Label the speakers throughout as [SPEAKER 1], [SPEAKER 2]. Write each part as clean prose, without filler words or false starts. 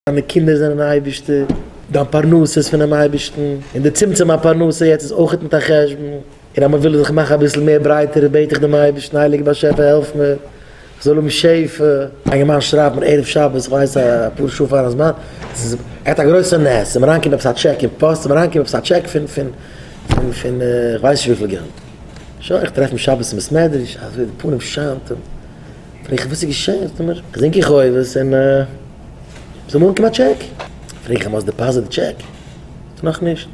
[SPEAKER 1] דיינע קינדער זענען אייבערשטער, דיין פרנסה איז פונעם אייבערשטן, און די צמצום הפרנסה יעצט איז אויכעט מיט א חשבון, און אז מען וויל זיך מאכן אביסל מער ברייטער בעט איך דעם אייבערשטן, הייליגער באשעפער העלף מיר איך זאל האבן שפע. א אינגערמאן שרייבט מיר ערב שבת, איך ווייס אפאר שעה פארן זמן, ער האט א גרויסע נס, ס'איז אים אריינגעקומען עפעס א טשעק אין פאסט, ס'איז אים אריינגעקומען עפעס א טשעק פון פון פון פון איך ווייס נישט וויפיל געלט. שוין, איך טרעף אים שבת אין בית מדרש, אזוי די פנים שיינט אים, פרעג איך וואס איז געשען, זאגט ער מיר, איך זינק אין חובות און ס'איז אמאל אנגעקומען א טשעק, פרעג איך אים האסט deposit די טשעק? זאגט ער נאכנישט,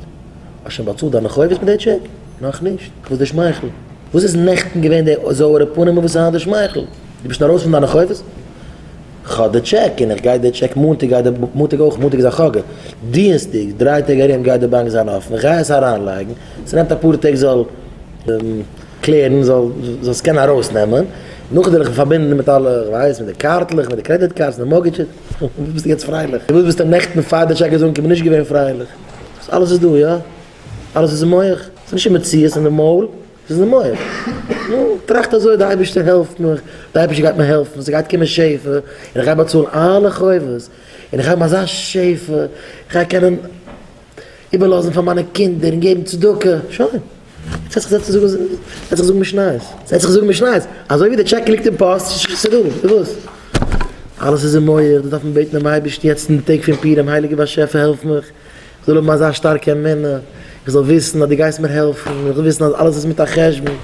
[SPEAKER 1] האסט שוין באצאלט דיינע חובות מיט די טשעק? נאכנישט, וואס די שמייכל? וואס איז נעכטן געווען די זויערע פנים און וואס איז היינט די שמייכל? דו ביסט שוין ארויס פון דיינע חובות? כ'האב די טשעק און איך גיי די טשעק מאנטאג גייט די מאנטאג אויך מאנטאג איז א חגא דינסטאג דריי טעג ארום גייט די באנק זיין אפן איך גיי עס אריינלייגן ס'נעמט אפאר טעג זאל קלערן זאל זאלסט קענען ארויסנעמען, נאכדעם וועל איך פארבינדן מיט אלע איך ווייס מיט די קארטלעך מיט די credit cards מיט די mortgages, וואס ביסטו יעצט פרייליך? וואס ביסטו נעכטן פאר די טשעק איז אנגעקומען נישט געווען פרייליך? אלעס איז דא יא? אלעס איז אין מח? ס'איז נישט אין מציאות אין די מויל, ס'איז אין מח. נו, טראכט אזוי די אייבערשטער העלפט מיך, די אייבערשטער גייט מיר העלפן, ס'גייט קומען שפע, און איך גיי באצאלן אלע חובות, און איך גיי האבן אזא שפע, איך גיי קענען איבערלאזן פאר מיינע קינדער און געבן צדקה, שוין. יעצט זעץ זיך זאגן, זעץ זיך זאגן משניות, זעץ זיך זאגן משניות, אזוי ווי די טשעק ליגט אין פאסט, ס'איז דא, איז וואס? אלעס איז אין מח, דאס דארף מען בעטן דעם אייבערשטן יעצט אין די טעג פון פורים, הייליגער באשעפער העלף מיך, איך זאל האבן אזא שטארקע אמונה, איך זאל וויסן אז דו גייסט מיר העלפן, איך זאל וויסן אז אלעס איז מיט א חשבון.